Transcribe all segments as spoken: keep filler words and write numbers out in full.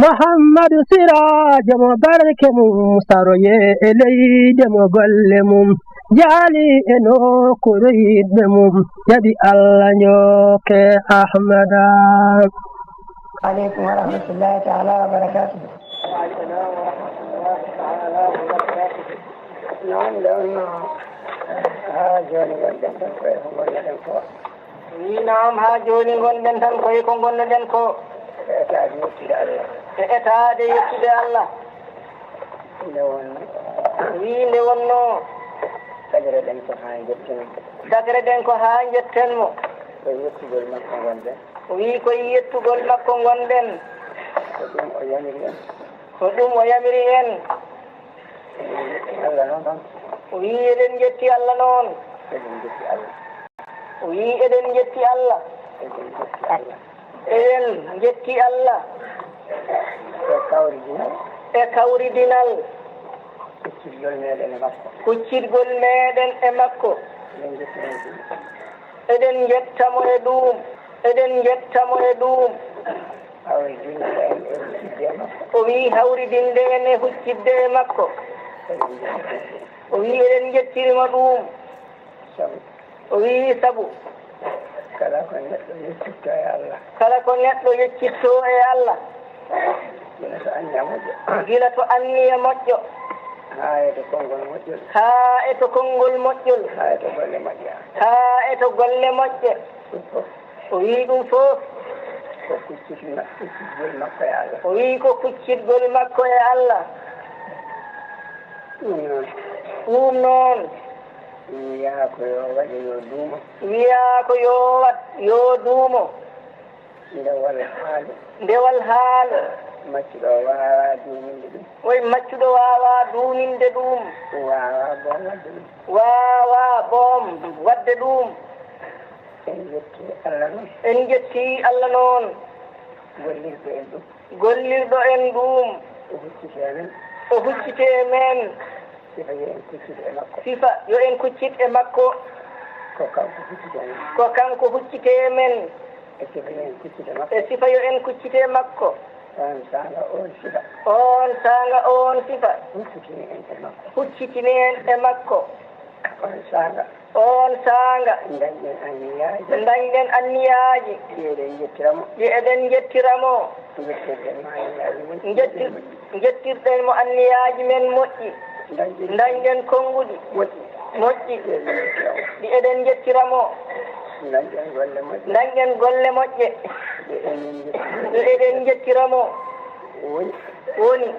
Muhammadu Siraajo mo barke mum saroye e leyde mo golle mum jaali e nokkuure yiɗɓe mum jaɓi Allah njokke Ahmada. Aleykum wa rahmatullahi taala wa barakatuh. Noon nde wonno haa jooni ngonɗen tan koye ko ngonnoɗen ko. Wi naam, haa jooni ngonɗen tan koye ko ngonnoɗen ko. E etaade yettude Allah. E etaade yettude Allah. Nde wonno. Wi nde wonno. Tagireɗen ko haa njetten. Tagireɗen ko haa njetten mo. Ko yettugol makko ngonɗen. Wi ko yettugol makko ngonɗen. Ko ɗum o yamiri en. Ko ɗum o yamiri en. Eɗen njetti Allah noon. O wi eɗen njetti Allah noon. Eɗen njetti Allah. O wi eɗen njetti Allah. Eɗen njetti Allah. Eɗen njetti Allah. E kawridinal. E kawridinal. Kuccitgol meɗen e makko. Kuccitgol meɗen e makko. Eɗen njetti mo e ɗum. Eɗen njetta mo e ɗum. Eɗen njetta mo e ɗum. Hawridinde en e huccitde e makko. O wi hawridinde en e huccitde e makko. Eɗen njetta. O wi eɗen njettiri mo ɗum. Sabu. O wi sabu. Kala ko neɗɗo yeccitto e Allah. Kala ko neɗɗo yeccitto e Allah. Gila to anniya moƴƴo. Gila to anniya moƴƴo. Haa e to konngol moƴƴol. Haa e to konngol moƴƴol. Haa e to golle moƴƴe. Haa e to golle moƴƴe. Ɗum fof. O wi ɗum fof. Ko kuccitna-, kuccitgol makko e Allah. O wi ko kuccitgol makko e Allah. Ɗum noon. Ɗum noon. Wiyaa ko yo waɗe yo duumo. Wiyaa ko yo waɗ yo duumo. Ndewal haali. Ndewal haali. Maccuɗo waawaa duuminde ɗum. Oy maccuɗo waawaa duuminde ɗum. Waawaa boom waɗde ɗum. Waawaa boom waɗde ɗum. En njetti Allah noon. En njetti Allah noon. Gollirɗo en ɗum. Gollirɗo en ɗum. O hucciti e men. O hucciti e men. Sifa yo en kuccit e makko. Sifa yo en kuccit e makko. Ko kanko hucciti e men. Ko kanko hucciti e men. E sifa yo en kuccit e makko. E sifa yo en kuccit e makko. Oon saanga, oon sifa. Oon saanga, oon sifa. Huccitini en e makko. Huccitini en e makko. Oon saanga. Oon saanga. Ndañɗen anniyaaji. Ndañɗen anniyaaji. Ɗi eɗen njettira mo. Ɗi eɗen njettira mo. Njettirɗen mo anniyaaji men moƴƴi. Njetti-, njettirɗen mo anniyaaji men moƴƴi. Ndañɗen. Ndañɗen konnguɗi. Moƴƴi. Moƴƴi. Ɗi eɗen njettira mo. Ɗi eɗen njettira mo. Ndañɗen golle moƴƴe. Ndañɗen golle moƴƴe. Ɗi eɗen njettira mo. Ɗi eɗen njettira mo. Woni. Woni.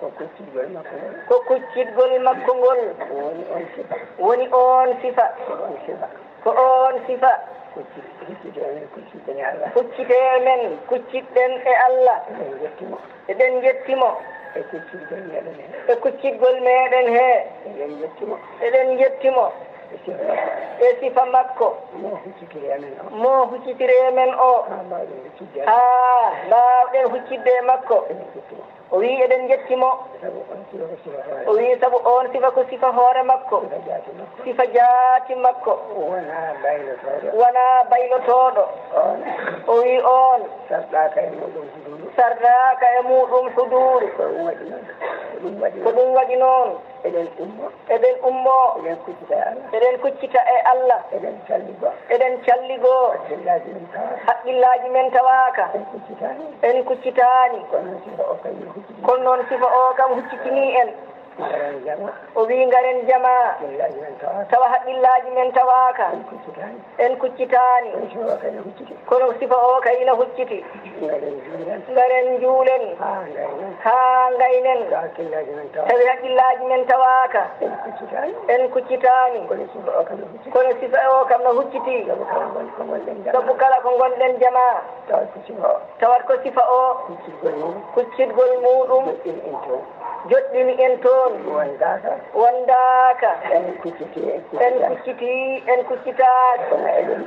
Ko kuccitgol makko ngol. Ko kuccitgol makko ngol. Woni oon sifa. Woni oon sifa. Ko oon sifa. Ko oon sifa. Kuccit-, kuccitee men, kuccitɗen e Allah. Kuccitee men, kuccitɗen e Allah. Eɗen njetti mo. Eɗen njetti mo. E kuccitgol meɗen he. E kuccitgol meɗen he. Eɗen njetti mo. Eɗen njetti mo. E sifa makko. E sifa makko. Mo huccitiri e men o. Mo huccitiri e men o. Haa mbaawɗen huccitde e makko. Haa mbaawɗen huccitde e makko. Eɗen njetti mo. O wi eɗen njetti mo. Sabu oon sifa ko sifa hoore. O wi sabu oon sifa ko sifa hoore makko. Sifa jaati makko. Sifa jaati makko. Wonaa baylotooɗo. Wonaa baylotooɗo. Oon. O wi oon. Sarɗaaka e muɗum huduuru. Sarɗaaka e muɗum huduuru. Ko ɗum waɗi noon. Ko ɗum waɗi noon. Ko ɗum waɗi noon. Eɗen ummo. Eɗen ummo. Eɗen kuccita e Allah. Eɗen kuccita e Allah. Eɗen calligo. Eɗen calligo. Haqqillaaji men tawaaka. Haqqillaaji men tawaaka. En kuccitaani. En kuccitaani. Kono noon sifa o kam no hucciti. Kono noon sifa o kam huccitini en. Ngaren jama. O wi ngaren jama. Haqqillaaji men tawaaka. Tawa haqqillaaji men tawaaka. En kuccitaani. En kuccitaani. Kono sifa o kam no hucciti. Kono sifa o kam no hucciti. Ngaren njuulen. Ngaren njuulen. Haa ngaynen. Haa ngaynen. Tawa haqqillaaji men tawaaka. Tawi haqqillaaji men tawaaka. En kuccitaani. En kuccitaani. Kono sifa o kam no hucciti. Kono sifa o kam no hucciti. Sabu kala ko ngon-, ko ngonɗen jama. Sabu kala ko ngonɗen jama. Tawat ko sifa o. Tawat ko sifa o. Kuccitgol mum. Kuccitgol muɗum. Joɗɗini en toon. Joɗɗini en toon. Wondaaka. Wondaaka. En kucciti, en kuccitaaka. En kucciti, en kuccitaaka. Kono eɗen,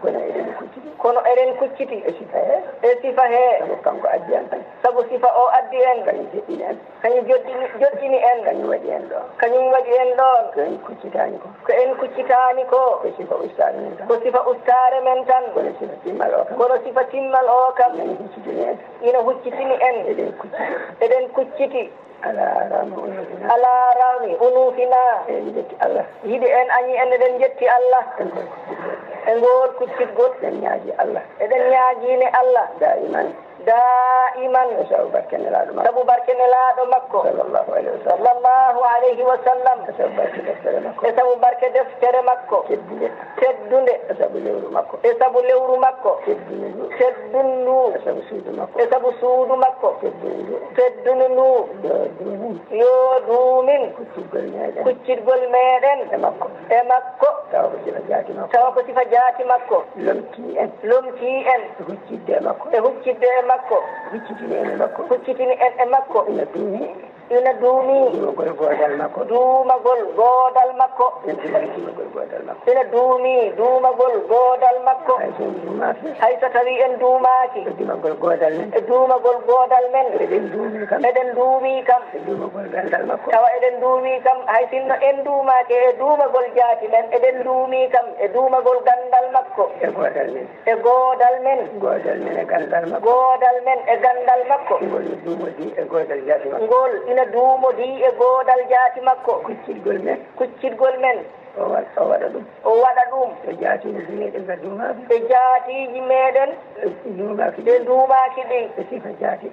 kono eɗen Kono eɗen kucciti. E sifa he. E sifa he. Sabu kanko addi en tan. Sabu sifa o addi en. Kañum joɗɗini en. Kañum joɗɗini, joɗɗini en. Kañum waɗi en ɗo. Kañum waɗi en ɗoon. Ko en kuccitaani ko. Ko en kuccitaani ko. Ko sifa ustaare men tan. Ko sifa ustaare men tan. Kono sifa timmal o kam. Kono sifa timmal o kam. Ina huccitini en. Ina huccitini en. Eɗen kucciti. Eɗen kucciti. Alaa rami unufina. Alaa rami unufina. Eɗen njetti Allah. Yiɗi en añi en eɗen njetti Allah. E ngol kuccitgol. E ngol kuccitgol. Eɗen ñaagi Allah. Eɗen ñaagine Allah. Daiman. Daiman. E sabu barke Nelaaɗo makko. Sabu barke Nelaaɗo makko. Sallallahu alayhi wa sallam. Sallallahu alayhi wa sallam. E sabu barke deftere makko. E sabu barke deftere makko. Teddunde. Teddunde. E sabu lewru makko. E sabu lewru makko. Teddundu. Teddundu. E sabu suudu makko. E sabu suudu makko. Teddundu. Teddundu ndu. Yo duumin. Yo duumin. Kuccitgol meɗen. Kuccitgol meɗen. E makko. E makko. Tawa ko sifa jaati makko. Tawa ko sifa jaati makko. Lomtii en. Lomtii en. E huccitde e makko. E huccitde e makko. Huccitini en e makko. Huccitini en e makko. Ina duumi. Ina duumi. Duumagol goodal makko. Duumagol goodal makko. Ina duumi duumagol goodal makko. Ina duumi duumagol goodal makko. Hay so en duumaaki. Hay so tawii en duumaaki. E duumagol goodal men. E duumagol goodal men. Eɗen duumi kam. Eɗen duumi kam. E duumagol ganndal makko. Tawa eɗen duumi kam, hay sinno en duumaaki e duumagol jaati men, eɗen duumi kam e duumagol ganndal makko. E goodal men. E goodal men. Goodal men e ganndal makko. Goodal men e ganndal makko. Ngol no duumodii e goodal jaati makko. Ngol ina duumodii e goodal jaati makko. Kuccitgol men. Kuccitgol men. O wa-, o waɗa ɗum. O waɗa ɗum. E jaatiiji meɗen ka duumaaɓe. E jaatiiji meɗen. Ɗe duumaaki ɗi. Ɗe duumaaki ɗi. E sifa jaati.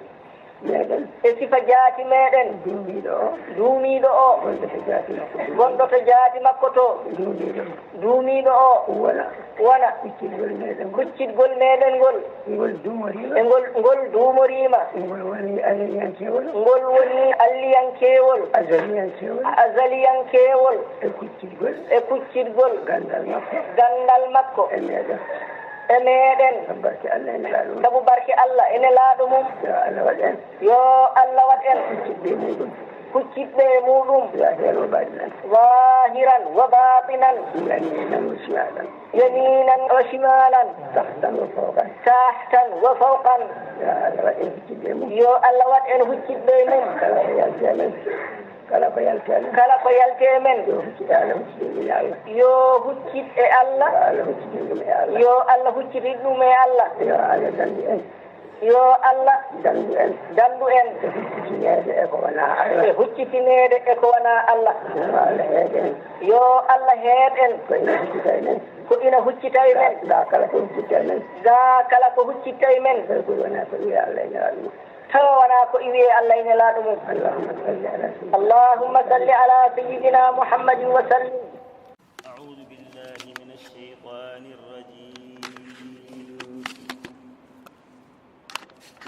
Meɗen. E sifa jaati meɗen. Duumiiɗo o. Duumiiɗo o. Gonɗo to jaati makko to. Gonɗo to jaati makko to. Duumiiɗo. Duumiiɗo o. Wona. Wona. Kuccitgol meɗen. Kuccitgol meɗen ngol. Ngol duumoriima. E ngol, ngol duumoriima. Ngol woni alliyankewol. Ngol woni alliyankewol. Azaliyankewol. Azaliyankewol. E kuccitgol. E kuccitgol. Ganndal makko. Ganndal makko. E meɗen. E meɗen. Sabu barke Allah e Nelaaɗo mum. Sabu barke Allah e Nelaaɗo mum. Yo Allah waɗ en. Yo Allah waɗ en. Kuccitɓe e muɗum. Kuccitɓe e muɗum. Zahiran wa batinan. Zahiran wa batinan. Yaminan wa shimalan. Yaminan wa shimalan. Tahtan wa fawqan. Tahtan wa fawqan. Yo Allah waɗ en huccitɓe e mum. Yo Allah waɗ en huccitɓe e mum. Kala ko yalti e men. Kala ko yalti e men. Kala ko yalti e men. Yo huccit e Allah, huccit ɗum e Allah. Yo huccit e Allah. Yo Allah huccitin ɗum e Allah. Yo Allah huccitin ɗum e Allah. Yo Allah dandu en. Yo Allah dandu en. Dandu en. Dandu en. E huccitineede e ko wonaa Allah. E huccitineede e ko wonaa Allah. Yo Allah heed en. Yo Allah heed en. Ko ina huccita e men. Ko ina huccita e men. Gaa, gaa kala ko huccita e men. Gaa kala ko huccita e men. Tawi ko wonaa ko iwi Allah e Nelaaɗo mum. Tawa wonaa ko iwi e Allah e Nelaaɗo mum. Allahumma salli ala sayyidina. Allahumma salli ala sayyidina Muhammadin wa sallim. أعوذ بالله من الشيطان الرجيم.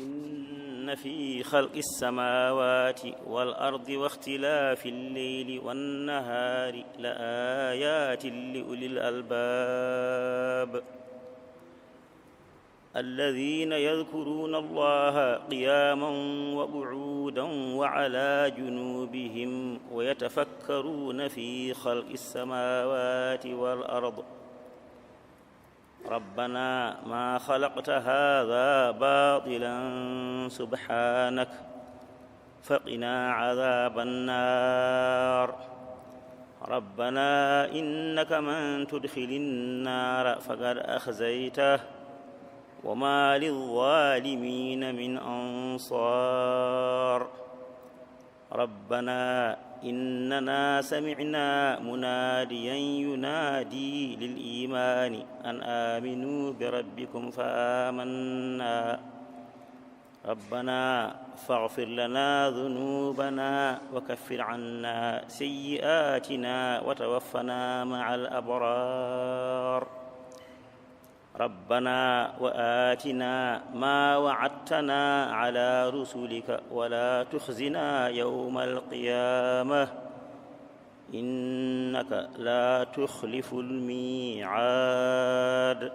إن في خلق السماوات والأرض واختلاف الليل والنهار لآيات لأولي الألباب. الذين يذكرون الله قياما وقعودا وعلى جنوبهم ويتفكرون في خلق السماوات والأرض ربنا ما خلقت هذا باطلا سبحانك فقنا عذاب النار. ربنا إنك من تدخل النار فقد أخزيته وما للظالمين من أنصار. ربنا إننا سمعنا مناديا ينادي للإيمان أن آمنوا بربكم فآمنا. ربنا فاغفر لنا ذنوبنا وكفر عنا سيئاتنا وتوفنا مع الأبرار. ربنا وآتنا ما وعدتنا على رسلك ولا تخزنا يوم القيامة إنك لا تخلف الميعاد.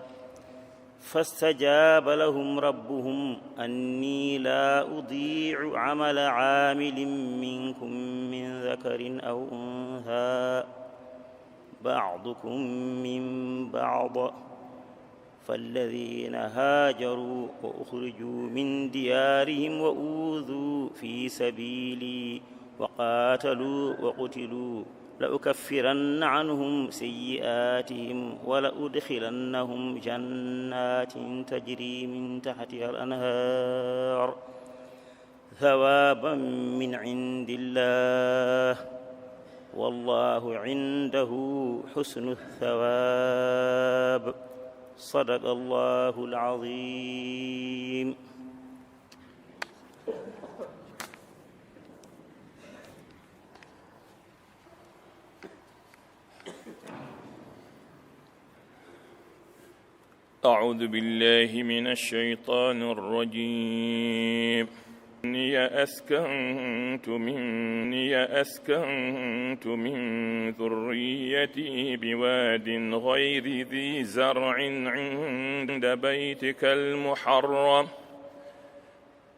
فاستجاب لهم ربهم أني لا أضيع عمل عامل منكم من ذكر أو أنثى بعضكم من بعض فالذين هاجروا وأخرجوا من ديارهم وأوذوا في سبيلي وقاتلوا وقتلوا لأكفرن عنهم سيئاتهم ولأدخلنهم جنات تجري من تحتها الأنهار ثوابا من عند الله والله عنده حسن الثواب. صدق الله العظيم. أعوذ بالله من الشيطان الرجيم. إني أسكنت من، إني أسكنت من ذريتي بواد غير ذي زرع عند بيتك المحرم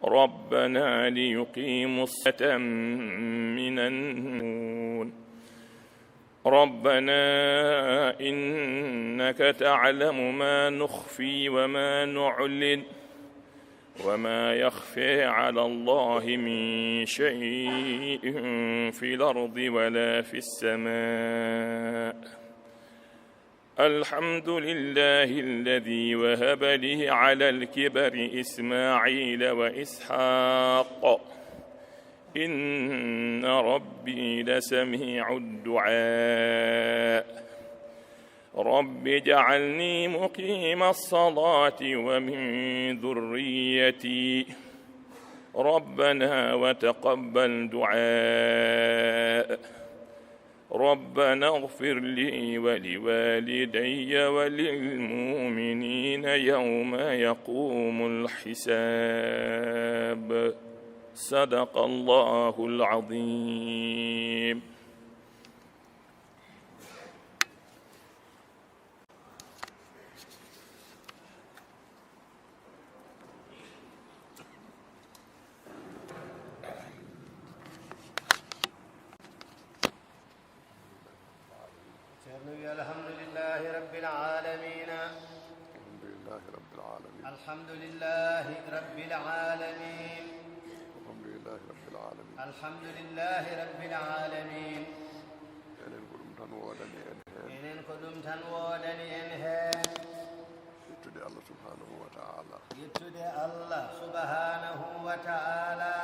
ربنا ليقيموا الصلاة من النون. ربنا إنك تعلم ما نخفي وما نعلن وما يخفي على الله من شيء في الأرض ولا في السماء. الحمد لله الذي وهب لي على الكبر إسماعيل وإسحاق إن ربي لسميع الدعاء. رب اجعلني مقيم الصلاة ومن ذريتي ربنا وتقبل دعاء. ربنا اغفر لي ولوالدي وللمؤمنين يوم يقوم الحساب. صدق الله العظيم. Ceerno wi, alhamdulillahi rabbil aalamiina. Alhamdulillahi rabbil aalamiin. Alhamdulillahi rabbil aalamiin. Alhamdulillahi rabbil aalamiin. Alhamdulillahi rabbil aalamiin. Enen ko ɗum tan woodani en heen. Enen ko ɗum tan woodani en heen. Yettude Allah subhanahu wa ta'ala. Yettude Allah subhanahu wa ta'ala.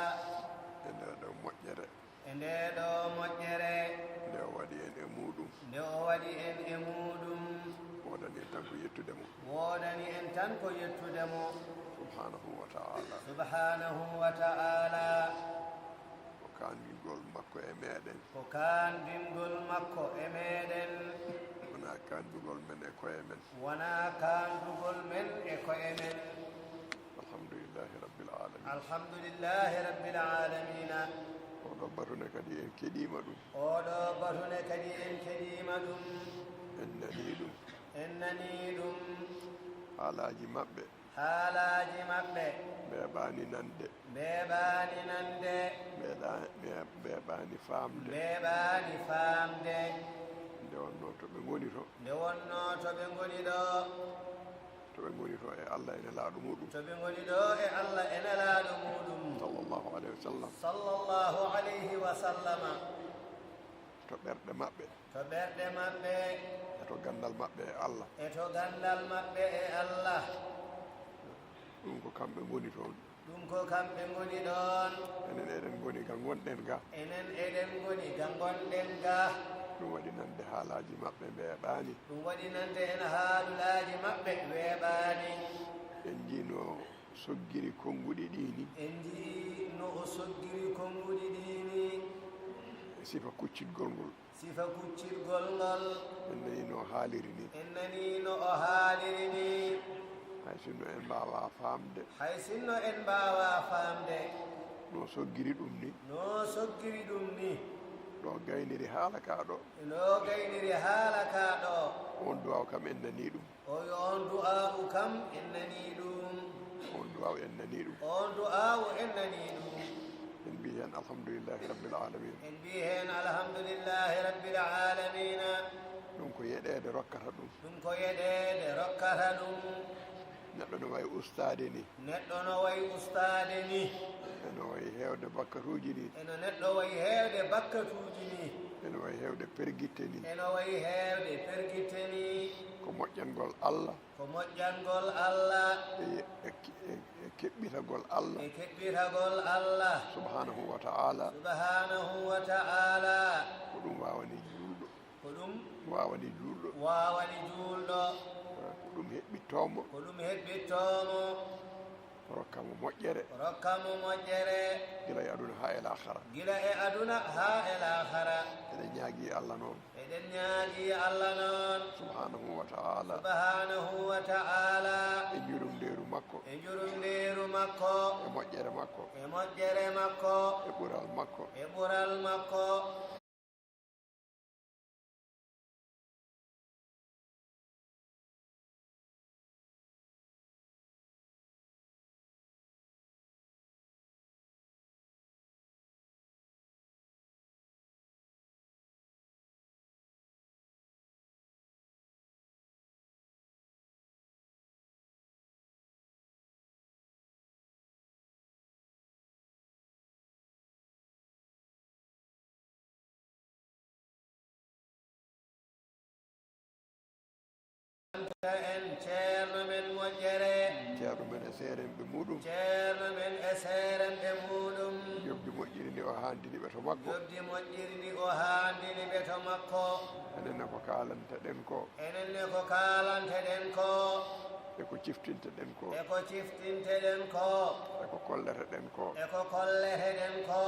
E ndee ɗoo moƴƴere. E ndee ɗoo moƴƴere. Nde o waɗi en e muuɗum. Nde o waɗi en e muuɗum. Woodani en tan ko yettude mo. Woodani en tan ko yettude mo. Subhanahu wa ta'ala. Subhanahu wa ta'ala. Ko kaanɗingol makko e meeɗen. Ko kaanɗingol makko e meeɗen. Wonaa kaanɗingol men e koye men. Wonaa kaanɗingol men e koye men. Alhamdulillahi rabbil aalamiin. Alhamdulillahi rabbil aalamiina. Oɗo batune kadi en keɗiima ɗum. Oɗo batune kadi en keɗiima ɗum. En nanii ɗum. En nanii ɗum. Haalaaji maɓɓe. Haalaaji maɓɓe. Mbeeɓaani nande. Mbeeɓaani nande. Mbeeɓa-, mbeeɓaani faamde. Mbeeɓaani faamde. Nde wonnoo to ɓe ngoni to. Nde wonnoo to ɓe ngoni ɗo. To ɓe ngoni to e Allah e Nelaaɗo muuɗum. To ɓe ngoni ɗo e Allah e Nelaaɗo muuɗum. Sallallahu alayhi wa sallam. Sallallahu alayhi wa sallama. To ɓerɗe maɓɓe. To ɓerɗe maɓɓe. E to ganndal maɓɓe e Allah. E to ganndal maɓɓe e Allah. Ɗum ko kamɓe ngoni toon. Ɗum ko kamɓe ngoni ɗoon. Enen eɗen ngoni ga ngonɗen ga. Enen eɗen ngoni ga ngonɗen ga. Ɗum waɗi nande haalaaji maɓɓe mbeeɓaani. Ɗum waɗi nande en haalulaaji maɓɓe weeɓaani. En njiino soggiri konnguɗi ɗi ni. En njii no o soggiri konnguɗi ɗi ni. E sifa kuccitgol ngol. Sifa kuccitgol ngol. En nanii no o haaliri ni. En nanii no o haaliri ni. Hay sinno en mbaawaa faamde. Hay sinno en mbaawaa faamde. No soggiri ɗum ni. No soggiri ɗum ni. Ɗo gayniri haala ka ɗo. No gayniri haala ka ɗo. On duwaaw kam en nanii ɗum. O yo on du'aawu kam en nanii ɗum. On du'aawu en nanii ɗum. On du'aawu en nanii ɗum. En mbii heen alhamdulillahi rabbil aalamiin. En mbii heen alhamdulillahi rabbil aalamiina. Ɗum Ko yeɗeede rokkata ɗum. Ɗum ko yeɗeede rokkata ɗum. Neɗɗo no wayi ustaade ni. Neɗɗo no wayi ustaade ni. Eno wayi heewde bakkatuuji ni. Eno neɗɗo wayi heewde bakkatuuji ni. Eno wayi heewde pergitte ni. Eno wayi heewde pergitte ni. Ko moƴƴangol Allah. Ko moƴƴangol Allah. E, e, e, e keɓɓitagol Allah. E keɓɓitagol Allah. Subhanahu wa ta'ala. Subhanahu wa ta'ala. Ko ɗum waawani juulɗo. Ko ɗum waawani juulɗo. Waawani juulɗo. Ko ɗum heɓɓittoo mo. Ko ɗum heɓɓittoo mo. Rokka mo moƴƴere. Rokka mo moƴƴere. Gila e aduna haa e laakhara. Gila e aduna haa e laakhara. Eɗen ñaagii Allah noon. Eɗen ñaagii Allah noon. Subhanahu wa ta'ala. Subhanahu wa ta'ala. E njurumndeeru makko. E njurumndeeru makko. E moƴƴere makko. E moƴƴere makko. E ɓural makko. E ɓural makko. En ceerno men moƴƴere. Ceerno men e seeremɓe muuɗum. Ceerno men e seeremɓe muuɗum. Joɓdi moƴƴiri ndi o haandini ɓe to makko. Joɓdi moƴƴiri ndi o haandini ɓe to makko. Enen ne ko kaalanteɗen ko. Enen ne ko kaalanteɗen ko. E ko ciftinteɗen ko. E ko ciftinteɗen ko. E ko kolleteɗen ko. E ko kolleteɗen ko.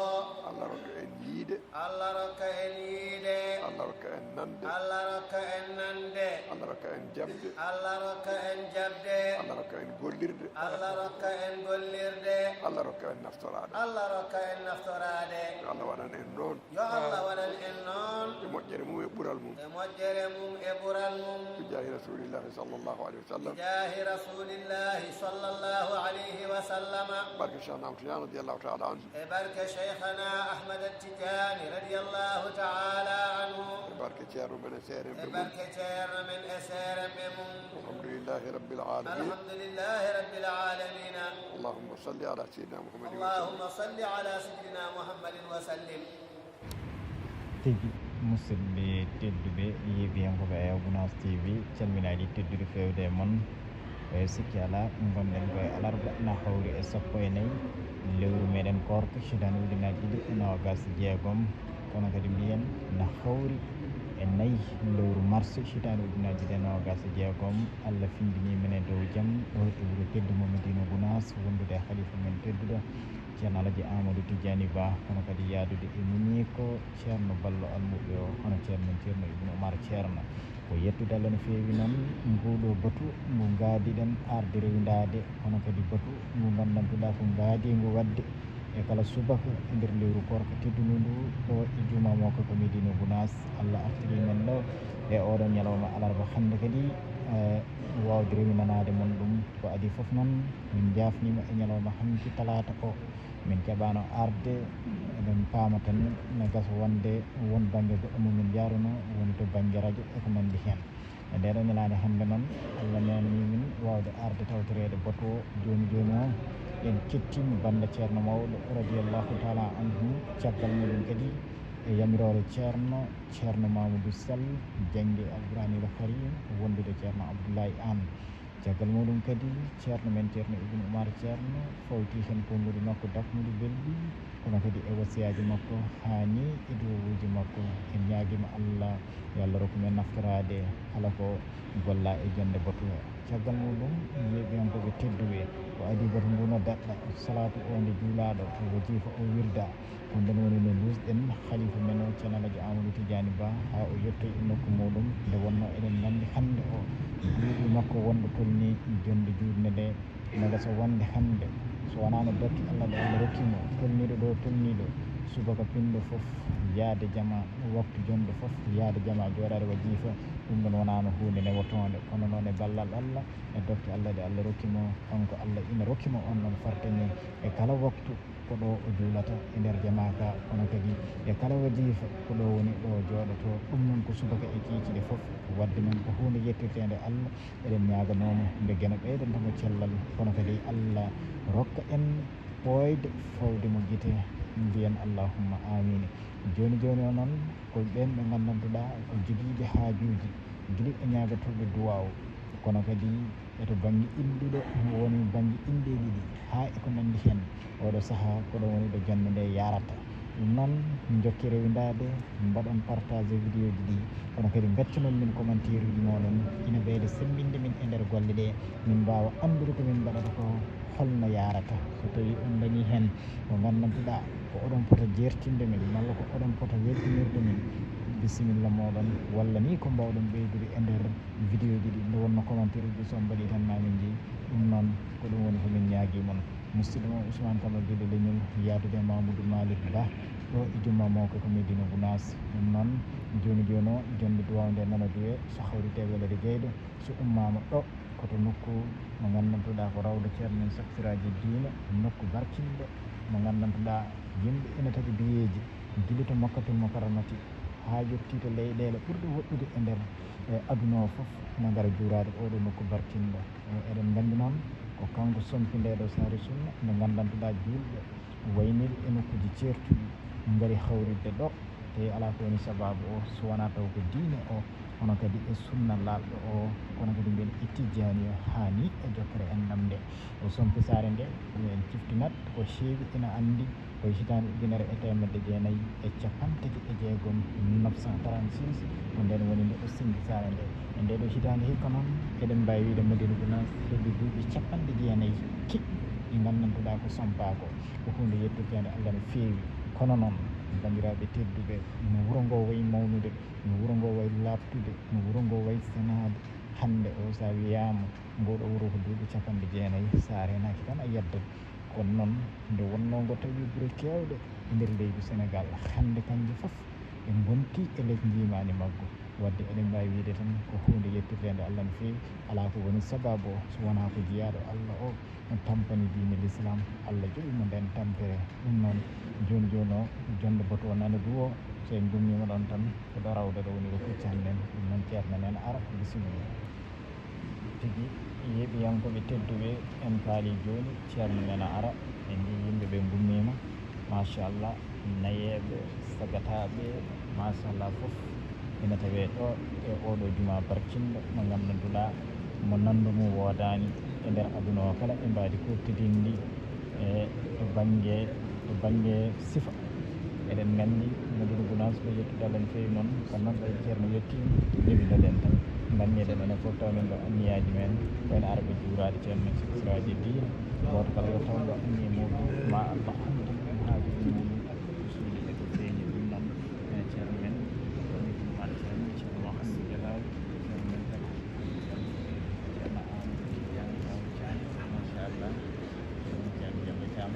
Allah rokka en yiide. Allah rokka en yiide. Allah rokka en nande. Allah rokka en nande. Allah rokka en jaɓde. Allah rokka en jaɓde. Allah rokka en gollirde. Allah rokka en gollirde. Allah rokka en naftoraade. Allah rokka en naftoraade. Yo Allah waɗan en noon. Yo Allah waɗan en noon. E moƴƴere mum e ɓural mum. E moƴƴere mum e ɓural mum. Bi jaahi Rasulillahi sallallahu alayhi wa sallam. Bi jaahi Rasulillahi sallallahu alayhi wa sallam. Barke Cheikh Ahmad Tidiane radiyallahu ta'ala anhu. E barke Cheikhana Ahmad Tidiane radiyallahu ta'ala anhu. E barke Ceerno men e seeremɓe mum. E barke Ceerno men e seeremɓe mum. Alhamdulillahi Rabbil Alamin. Alhamdulillahi Rabbil Alamin. Allahumma salli ala Sayyidina Muhammadin wa sallim. Allahumma salli ala Sayyidina Muhammadin wa sallim. Tigi, musidɓe tedduɓe, yeeɓiyankooɓe Ayaw Gunaas T V, calminaaɗi tedduɗi feewde e mon. E sikki alaa, ngonɗen ko e alarba, na hawri e sappo e nayi lewru meɗen koorka, hitaande ujunaaji ɗiɗi e noogaas e jeegom. Kono kadi mbiyen na hawri e nayi lewru mars, hitaande ujunaaji ɗiɗi e noogaas e jeegom. Allah findinii men e dow jam, ɗo e wuro teddu mo Madina Gunaas, wondude e halifa men tedduɗo, Ceerno Alhaji Amadou Tidiani Ba, kono kadi yaadude e miñiiko Ceerno Ballo Almuɓe o, hono ceerno men Ceerno Ibnu Umar Ceerno. Ko yettude Allah no feewi noon, nguuɗo batu ngu ngaadiɗen arde rewindaade, kono kadi batu ngu nganndantuɗaa ko ngaadiingu waɗde e kala subaka e nder lewru koorka teddundu ndu, ɗo e juuma mawka ka Medina Gunaas. Allah artirii men ɗo e oɗo ñalawma alarba hannde kadi, eh, waawde rewinanaade mon ɗum. Ko adii fof noon, min njaafniima e ñalawma hannde talaata o. Min keɓaano arde, eɗen paama tan ne gasa wonde won bannge goɗɗo mo min njaarunoo, woni to bannge rajo e ko nanndi heen. E ndee ɗoo ñalaande hannde noon, Allah neemnii min waawde arde tawtoreede batu o jooni jooni o. En kettiima bannda Ceerno Mawɗo radiyallahu taala anhu, caggal muuɗum kadi e yamiroore Ceerno, Ceerno Mamadou Sall, jannge Alquraanil Kariim, wondude Ceerno Abdoulaye Anne. Caggal muuɗum kadi, Ceerno men Ceerno Ibn Umar Ceerno fawti heen konnguɗi makko daknuɗi belɗi, kono kadi e wasiyaaji makko haa ni e duwawuuji makko. En ñaagiima Allah, yo Allah rokku men naftoraade kala ko gollaa e jonnde batu o. Caggal muuɗum, yeeɓiyankooɓe tedduɓe, ko adii batu ngu no daɗɗa, salaatu o nde juulaaɗo, wajiifa o wirda. Ko ndeen woni no luusɗen halifa men o, Ceerno Alhaji Amadou Tidiani Ba, haa o yettoyi e nokku muuɗum, nde wonnoo eɗen nganndi hannde o, duuɓi makko wonɗo tolnii jonnde juutnde nde, no gasa wonde hannde, so wonaa no dokke Allah ɗe Allah rokki mo, tolniiɗo ɗo tolniiɗo, subaka pinɗo fof yahde jama, waktu jonnde fof yahde jama, jooɗaade wajiifa, Ɗum ɗon wonaano huunde newotoonde, kono noon e ballal Allah, e dokke Allah ɗe Allah rokki mo, kanko Allah ina rokki mo on ɗon fartaŋŋe e kala waktu. Ko ɗo o juulata e nder jamaa ka, kono kadi e kala wajifa, ko ɗo woni ɗo o jooɗotoo. Ɗum noon ko subaka e kiikiiɗe fof. Waɗde noon ko huunde yettirteende Allah. Eɗen ñaaganoo mo nde geno ɓeydanta mo cellal, kono kadi Allah rokka en ɓooyde fawde mo gite, mbiyen allahumma aamiin. Jooni jooni o noon, ko ɓeen ɓe nganndantuɗaa ko jogiiɓe haajuuji, gila e ñaagatooɓe duwaaw, kono kadi e to bannge inɗuɗe, woni bannge inɗe ɗiɗi, haa e ko nanndi heen. Oɗo sahaa, ko ɗo woni ɗo jannde nde yaarata. Ɗum noon, njokke rewindaade, mbaɗon partage vidéo ji ɗi, kono kadi ngaccanon min commentaire uji mooɗon, ina ɓeyda semmbinde min e nder golle ɗe, min mbaawa anndude ko min mbaɗata ko holno yaarata. So tawii on ndañii heen ko nganndantuɗaa ko oɗon pota jeertinde min, malla ko oɗon pota weltinirde min, bisimilla mooɗon, walla ni ko mbaawɗon ɓeydude e nder vidéo ji ɗi, nde wonnoo commentaire uji so on mbaɗii tan ma min njii. Ɗum noon, ko ɗum woni ko min ñaagii mon. Musidɗo mon Ousmane Kama Guédé Leñol, yahdude e Mamoudou Malick Ba, ɗo e Jumma Mawka ko Médina Gounass. Ɗum noon, jooni jooni o, jonnde duwaaw nde nana duwee, so hawritee welede jeyɗo, so ummaama ɗo, ko to nokku mo nganndantuɗaa ko rawda Ceerno men Cheikh Siraji Diine, nokku barkinɗo mo nganndantuɗaa yimɓe ina taƴa biyeeji, gila to Makkatul Mukarramati haa yettii to leyɗeele ɓurɗe woɗɗude e nder, e aduna o fof, ina ngara juuraade oɗo nokku barkinɗo. E, eɗen nganndi noon ko kanko sompi nde ɗo saare sunna, nde nganndantuɗaa juulɓe wayniiɓe e nokkuuji ceertuɗi ngari hawritde ɗo, tawi alaa ko woni sabaabu o, so wonaa taw ko diine o, kono kadi e sunna laaɓɗo o, kono kadi mbiyen e tijjaani o, haa ni e jokkere enɗam nde. O sompi saare nde, en ciftinat ko heewi ina anndi ko e hitaande ujunere e teemedde jeenayi e cappanɗe tati e jeegom, mille neuf cent trente-six, ko ndeen woni nde o sinndi saare nde. E ndee ɗoo hitaande hikka noon, eɗen mbaawi wiyde Madina Gounass heɓi duuɓi cappanɗe jeenayi kiɗɗi ɗi nganndantuɗaa ko sompaa ko. Ko huunde yettirteende Allah no feewi. Kono noon, banndiraaɓe tedduɓe, no wuro ngoo wayi mawnude, no wuro ngoo wayi laaɓtude, no wuro ngoo wayi senaade, hannde o, so a wiyaama, ngoo ɗoo wuro ko duuɓi cappanɗe jeenayi, so a reenaaki tan a yeddat. Kono noon, nde wonnoo ngo tawi gure keewɗe e nder leydi Senegaal, hannde kañje fof ɗe ngontii e les njiimaandi maggu. Waɗde eɗen mbaawi wiyde tan ko huunde yettirteende Allah no feewi. Alaa ko woni sabaabu o, so wonaa ko jiyaaɗo Allah o tampani diine Lislaam, Allah joɓi mo ndeen tampere. Ɗum noon, jooni jooni o, jonnde batu o nana duwoo, so en ngummiima ɗoon tan, ko ɗo rawda ɗo woni ko kuccan men. Ɗum noon, ceerno men ara, bisimilla. Tigi, yeeɓiyankooɓe tedduɓe, en kaali jooni, ceerno men a ara, en njii yimɓe ɓe ngummiima, machallah, nayeeɓe, sagataaɓe, machallah, fof ina tawee ɗo e ooɗo juma barkinɗo mo nganndanduɗaa, mo nanndu mum woodaani e nder aduna o kala, e mbaadi kuuɓtidinndi e to bannge, to bannge sifa. Eɗen nganndi Madina Gounass ko yettude Allah no feewi, noon kono noon ɓay ceerno yettiima, jebinoɗen tan. Mbanneɗen enen fof taw men ɗo anniyaaji men, ko en arɓe juuraade ceerno men Cheikh Siraji Diine. Gooto kala yo taw ɗo anniya muɗum, ma Allah anndu ɗum haajuuji muɗum, suuɗi e ko feeñi ɗum noon. Ene ceerno men, woni ɗum maa ceerno, ceerno Mouhamadou Jalal, ceerno men kadi, ceerno Amadou Tidiane Thiam, machallah, ceerno Tidiane Diallo Thiam.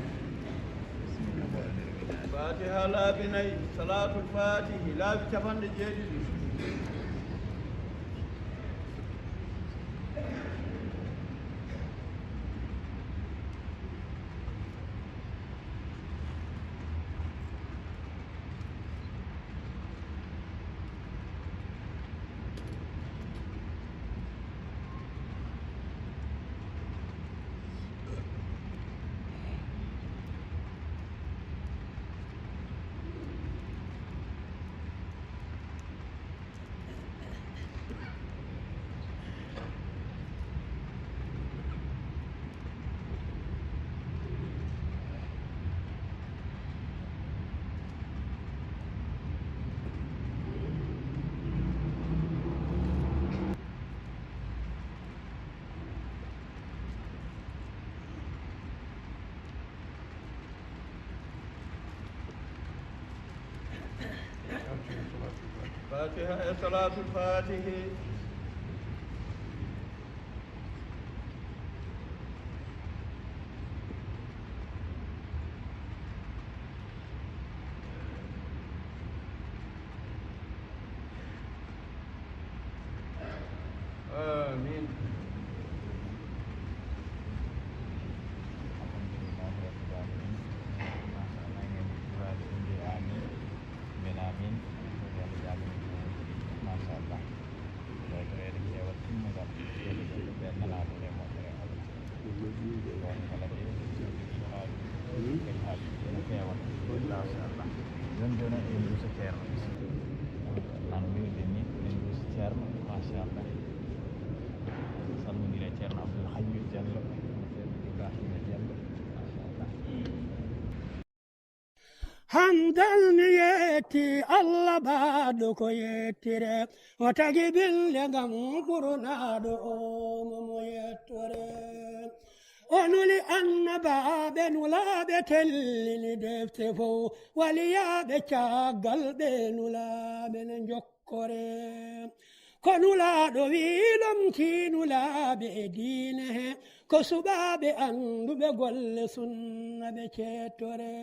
Fatiha laabi nayi, salatul fatihi laabi capanɗe jeeɗiɗi. Fatiha e salatul fatihi. Joni joni en duusa ceerno. An wiide ni en duusa ceerno, machallah. Salmodire ceerno Abdoul Hayyu Diallo, ceerno Ibrahima Diallo, machallah. Handal mi yetti Allah baɗɗo ko yettire, o tagi bille ngam ɓurnaaɗo o mo mo yettore. O nuli annabaaɓe nulaaɓe tellini defte fow, waliyaaɓe caggal ɓe nulaaɓe ne njokkore. Ko nulaaɗo wi lomti nulaaɓe e diine he, ko suɓaaɓe annduɓe golle sunna ɓe cettore.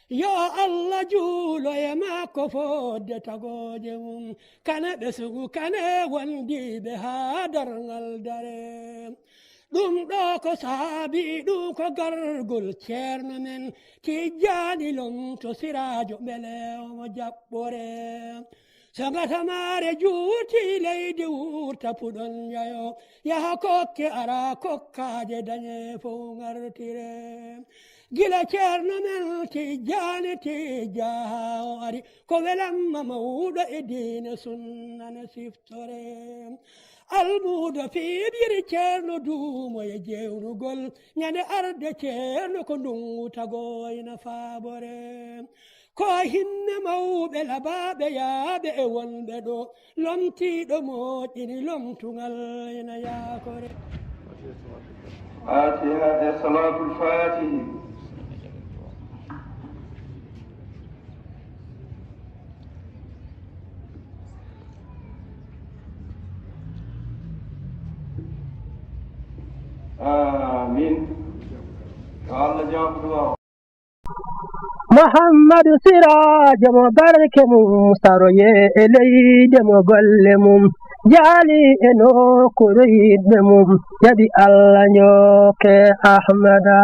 Yo Allah juulo e makko fodde tagooje mum, kane ɓe sugu kane wondiiɓe haa darngal dare. Ɗum ɗo ko saabi ɗum ko gargol ceerno men Tijjaani Lomto Siraajo mbele omo jaɓɓore. So ngatamaare juuti leydi wurta puɗon njayo, yaha kokke ara kokkaaje dañe fow ngartire. Gila ceerno men Tijjaani Tijja haa o ari, ko welamma mawɗo e diine sunna ne siftore. Almuudo fiɓiri ceerno duumo e jewnugol, ñande arde ceerno ko ndungu tagoyna faabore. Ko hinne mawɓe labaaɓe yaaɓe e wonɓe ɗo, lomtiiɗo moƴƴini lomtugal ina yaakore. Fatiha e salatul fatihi. Amin. Yo Allah jaabu du'a o. Muhammadu Siraajo mo barke mum saroye e leyde mo golle mum jaali e nokkuure yiɗɓe mum jaɓi Allah njokke Ahmada.